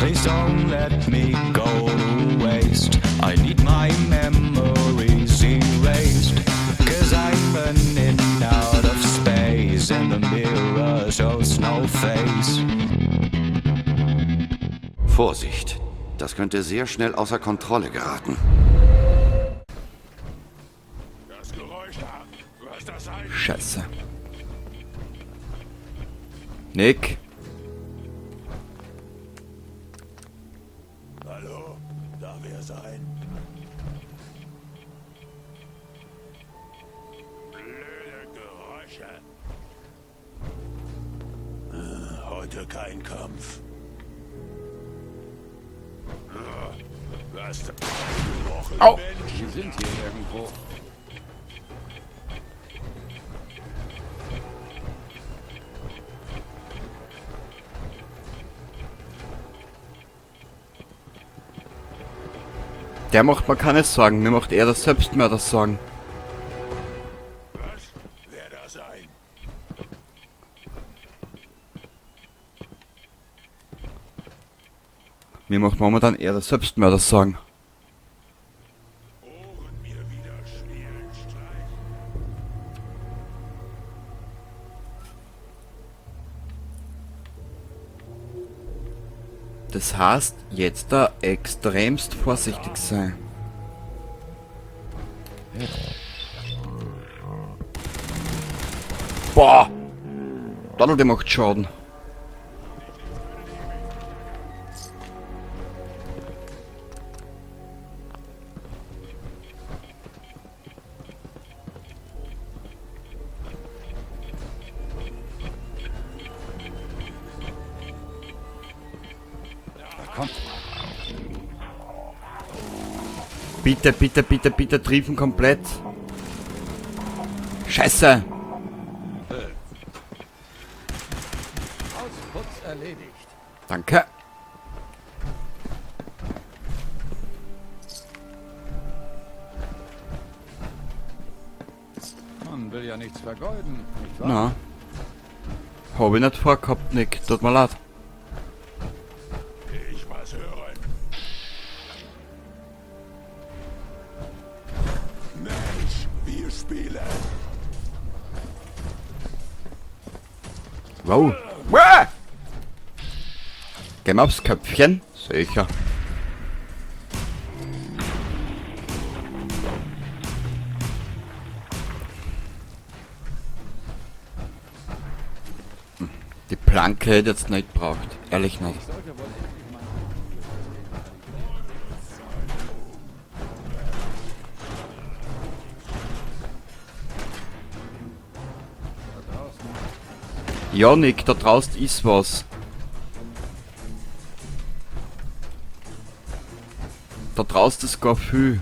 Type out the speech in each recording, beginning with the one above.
Please don't let me go to waste. I need my memories erased. 'Cause I'm running out of space, and the mirror shows no face. Vorsicht, das könnte sehr schnell außer Kontrolle geraten. Das Geräusch da. Was das sein? Scheiße. Nick? Hallo? Da wer sein? Blöde Geräusche. Heute kein Kampf. Was? Au! Mensch. Sie sind hier irgendwo. Der macht mir keine Sorgen, mir macht er das Selbstmörder Sorgen. Was? Wer da sein? Mir macht momentan eher das Selbstmörder Sorgen. Ohren mir wieder spielen Streich. Das heißt, jetzt da extremst vorsichtig sein. Boah! Donald, der macht Schaden. Kommt. Bitte, bitte, bitte, bitte, triefen komplett. Scheiße! Ausputz erledigt. Danke. Man will ja nichts vergeuden, nicht wahr? Na. Hab ich nicht vorgehabt, Nick. Tut mir leid. Ich was hören. Mensch, wir spielen. Wow. Uah! Gehen wir aufs Köpfchen? Sicher. Die Planke hätte ich jetzt nicht braucht. Ehrlich nicht. Ja, Nick, da draußen ist was. Da draußen ist gar viel.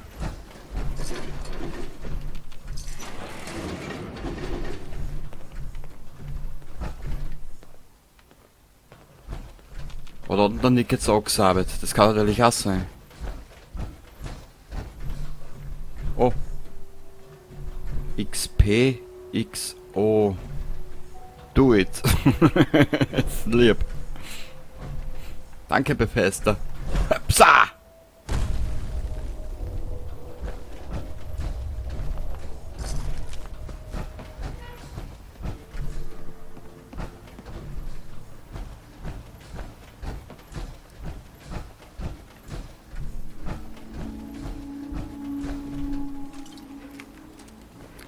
Oder hat der Nick jetzt auch gesagt? Das kann natürlich auch sein. Oh. XP, XO. Do it. Ist lieb. Danke, Bethesda. Psa!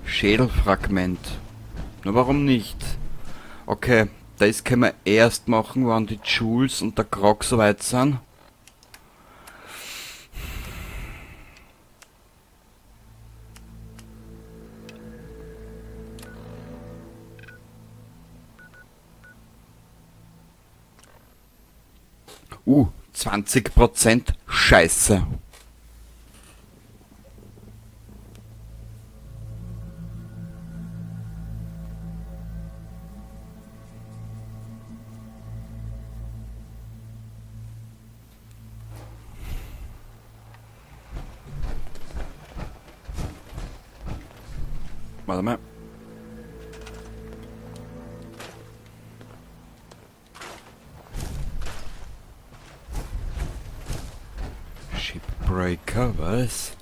Schädelfragment. Na, warum nicht? Okay, das können wir erst machen, wenn die Jules und der Grog soweit sind. 20% Scheiße. Warte mal. Backbreaker, was?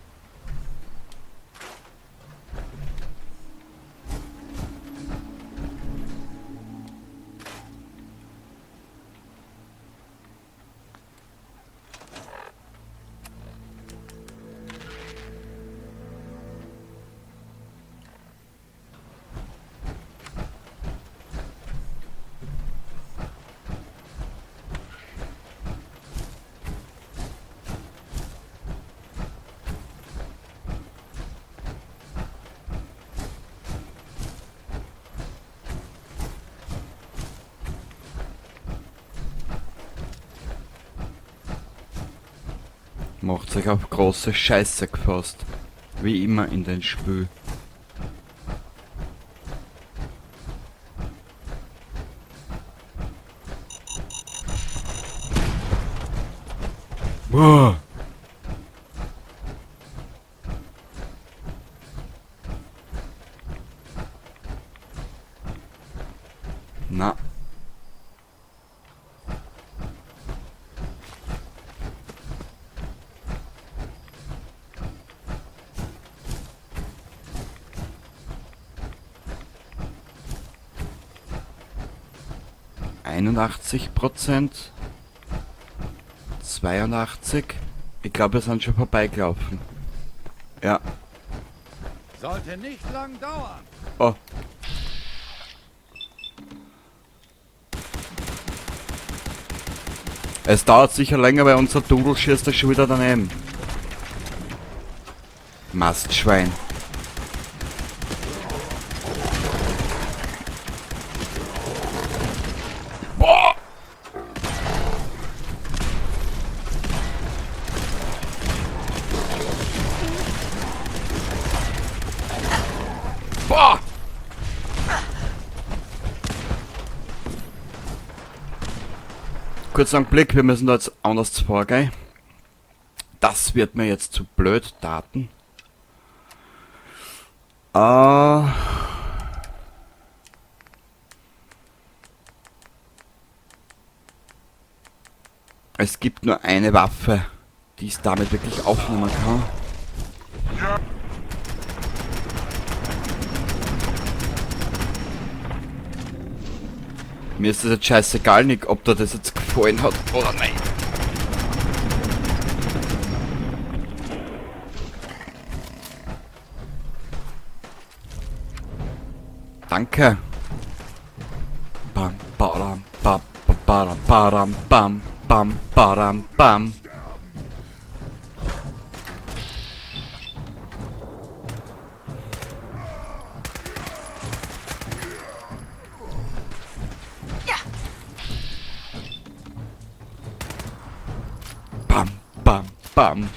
Macht sich auf große Scheiße gefasst. Wie immer in den Spül. Boah. Na. %, 82. Ich glaube, wir sind schon vorbeigelaufen. Ja. Sollte nicht lang dauern. Oh. Es dauert sicher länger, weil unser Dudel schießt da schon wieder daneben. Mastschwein. Boah! Boah! Kurz einen Blick, wir müssen da jetzt anders vorgehen. Das wird mir jetzt zu blöd, Daten. Es gibt nur eine Waffe, die es damit wirklich aufnehmen kann. Mir ist das jetzt scheißegal, Nick, ob dir das jetzt gefallen hat oder nicht. Danke. Bam, badam, bam, badam, badam, bam, bam, badam, bam. Bam, bam, bam.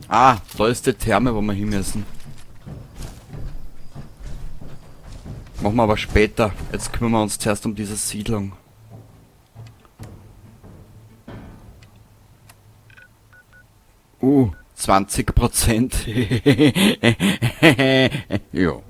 Ah, da ist die Therme, wo wir hin müssen. Machen wir aber später. Jetzt kümmern wir uns zuerst um diese Siedlung. 20%. Jo.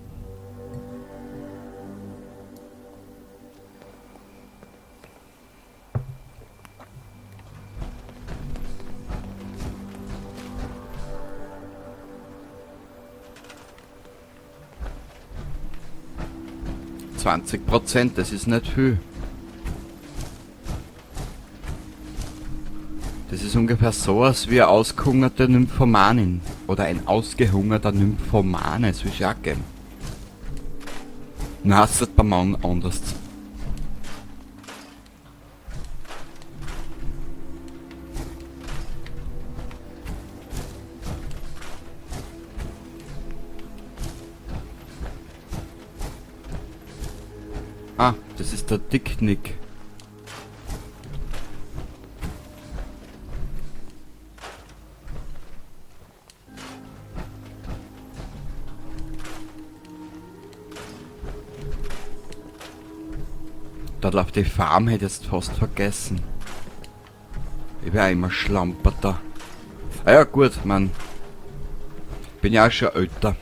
%, das ist nicht viel. Das ist ungefähr so, als wie eine ausgehungerte Nymphomanin. Oder ein ausgehungerter Nymphomane, das will ich auch geben. Na, es ist beim Mann anders. Ah, das ist der Dicknick. Da läuft die Farm, hätte ich jetzt fast vergessen. Ich wär immer schlamperter. Ah ja, gut, man. Bin ja auch schon älter.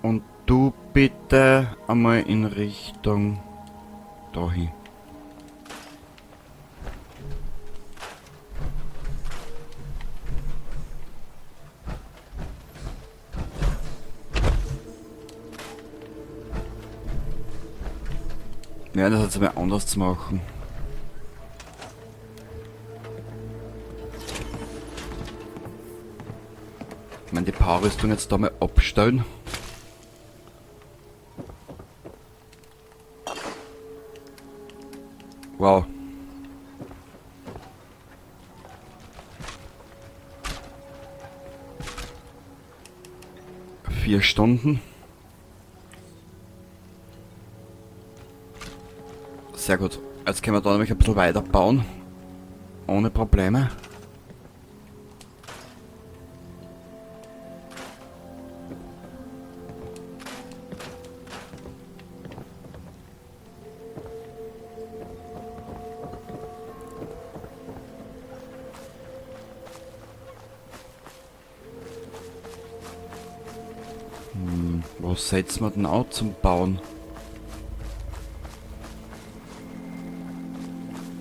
Und du bitte einmal in Richtung dahin. Ja, das jetzt mal anders zu machen. Ich meine, die Powerrüstung jetzt da mal abstellen. Wow. 4 Stunden. Sehr gut. Jetzt können wir da nämlich ein bisschen weiter bauen. Ohne Probleme. Was setzen wir denn auch zum Bauen?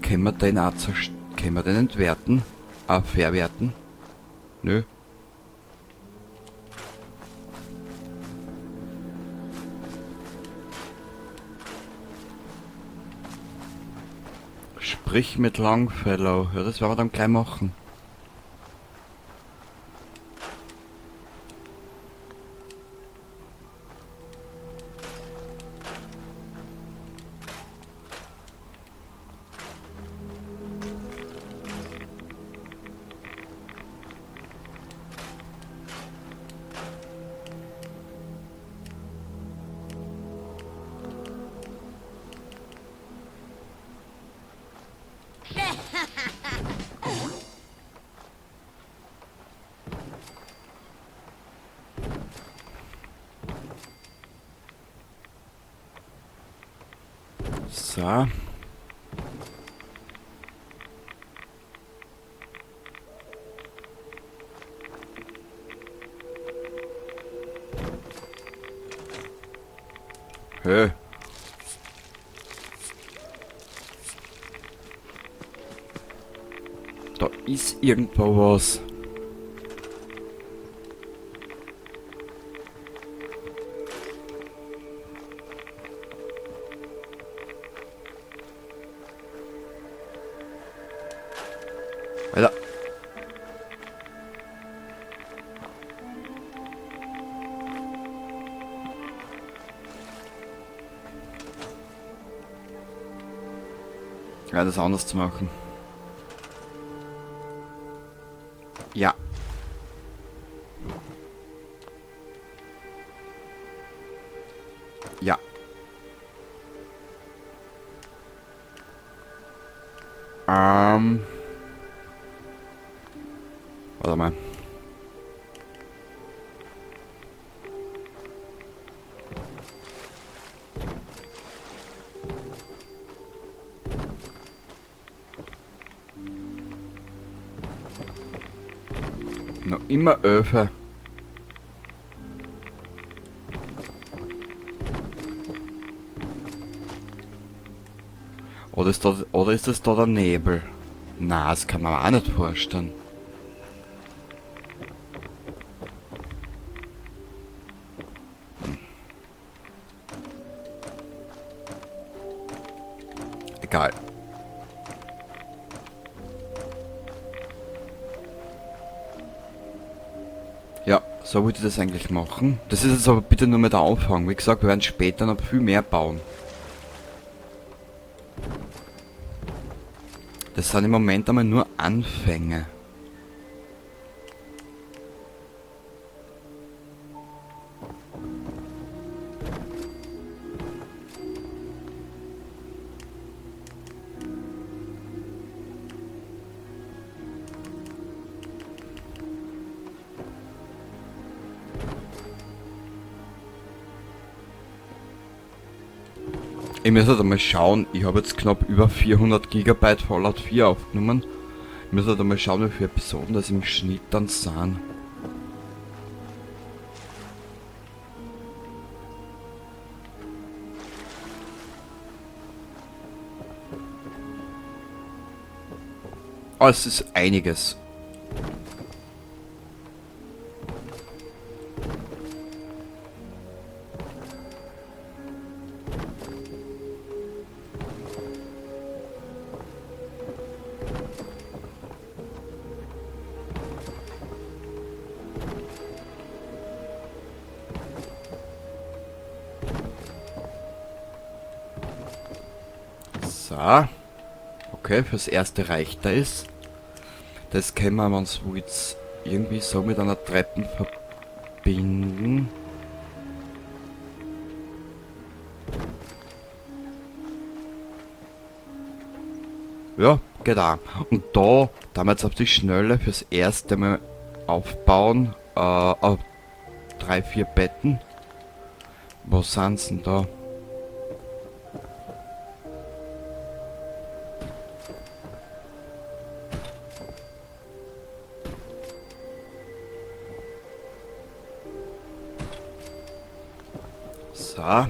Können wir den auch können wir den entwerten? Ah, verwerten? Nö. Sprich mit Longfellow. Ja, das werden wir dann gleich machen. So. Hä? Da ist irgendwo was. Alter. Ja, das anders zu machen. Ja. Ja. Warte mal. Noch immer Öfe. Oder ist das da der Nebel? Na, das kann man auch nicht vorstellen. Egal. Ja, so wollte ich das eigentlich machen. Das ist jetzt aber bitte nur mit der Anfang. Wie gesagt, wir werden später noch viel mehr bauen. Das sind im Moment einmal nur Anfänge. Ich muss halt einmal schauen, ich habe jetzt knapp über 400 GB Fallout 4 aufgenommen. Ich muss halt einmal schauen, wie viele Episoden das im Schnitt dann sind. Oh, es ist einiges. So. Okay, fürs erste reicht das. Das können wir uns jetzt irgendwie so mit einer Treppe verbinden. Ja, geht auch. Und da wir jetzt auf die Schnelle fürs erste Mal aufbauen, auf 3, 4 Betten. Wo sind's denn da? So.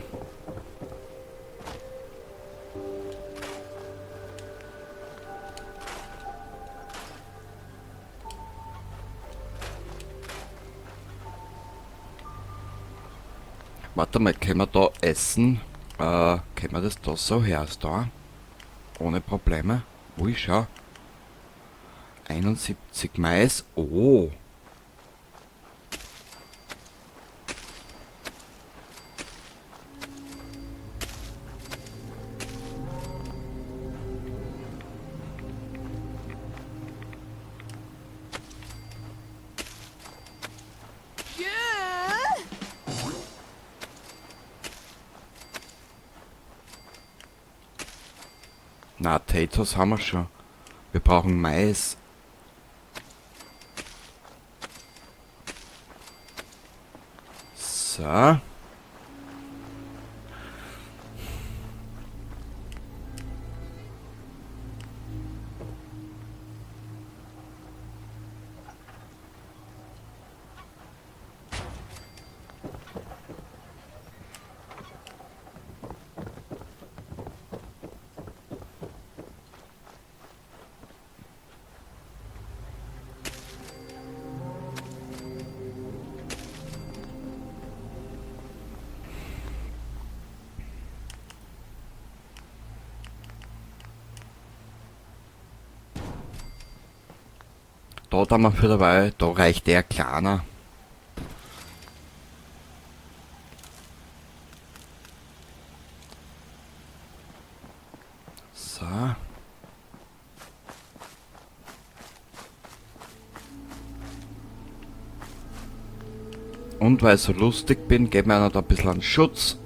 Warte mal, können wir da essen? Können wir das da so her? Da? Ohne Probleme. Ui, schau. 71 Mais. Oh. Na, Tattoos haben wir schon. Wir brauchen Mais. So. Da haben wir für dabei, da reicht der kleiner. So. Und weil ich so lustig bin, geben wir einer da ein bisschen einen Schutz.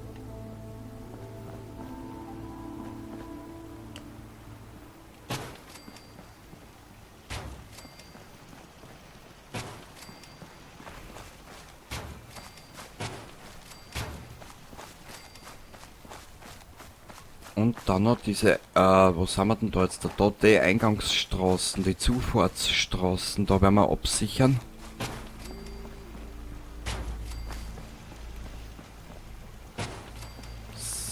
Und dann noch diese, wo sind wir denn da jetzt? Da die Eingangsstraßen, die Zufahrtsstraßen, da werden wir absichern.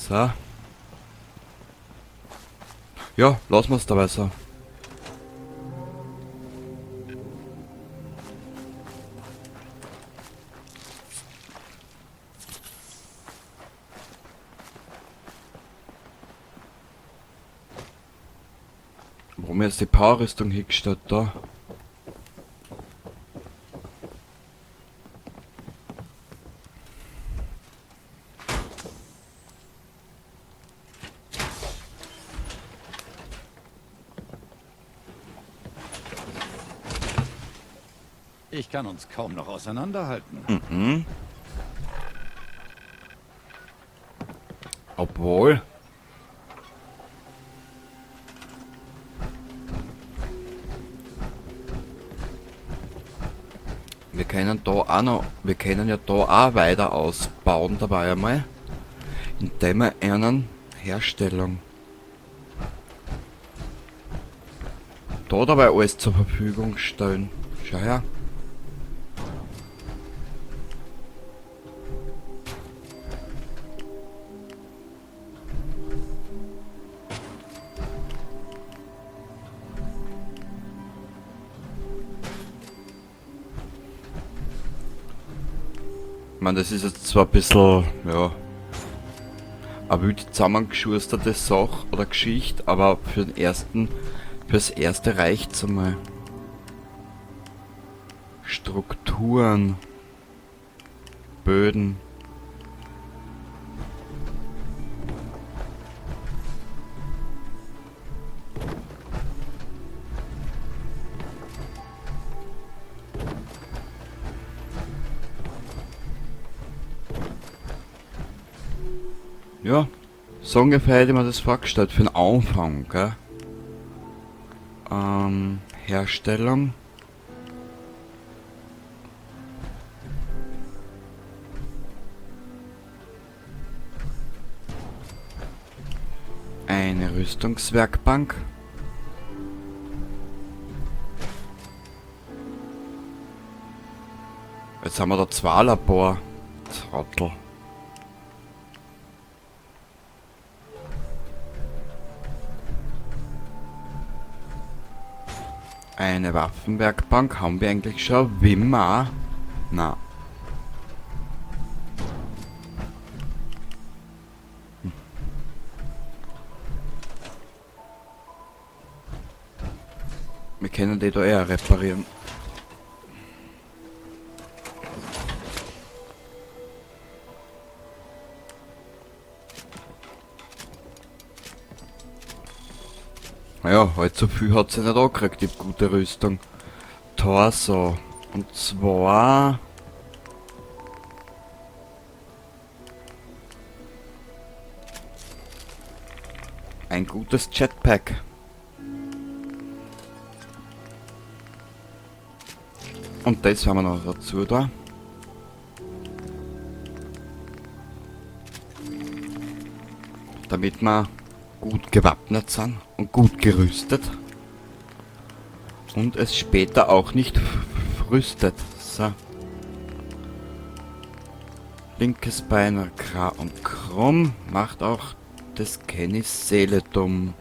So. Ja, lassen wir's dabei so. Warum jetzt die Powerrüstung hingestellt da? Ich kann uns kaum noch auseinanderhalten. Obwohl. Wir können da auch noch, wir können ja da auch weiter ausbauen dabei einmal, indem wir einen Herstellung. Da dabei alles zur Verfügung stellen. Schau her. Ich meine, das ist jetzt zwar ein bisschen, ja, eine wild zusammengeschusterte Sache oder Geschichte, aber für den ersten, fürs erste reicht's einmal. Strukturen, Böden. Ja, so ungefähr hätte ich mir das vorgestellt für den Anfang, gell? Herstellung. Eine Rüstungswerkbank. Jetzt haben wir da zwei Labor. Trottel. Eine Waffenwerkbank haben wir eigentlich schon. Wimmer? Na. Wir können die da eher reparieren. Naja, allzu viel hat sie nicht angekriegt, die gute Rüstung. Torso. Und zwar... ein gutes Jetpack. Und das haben wir noch dazu da. Damit wir gut gewappnet sind und gut gerüstet. Und es später auch nicht früstet. So. Linkes Bein kra und krumm. Macht auch des Kennys Seele dumm.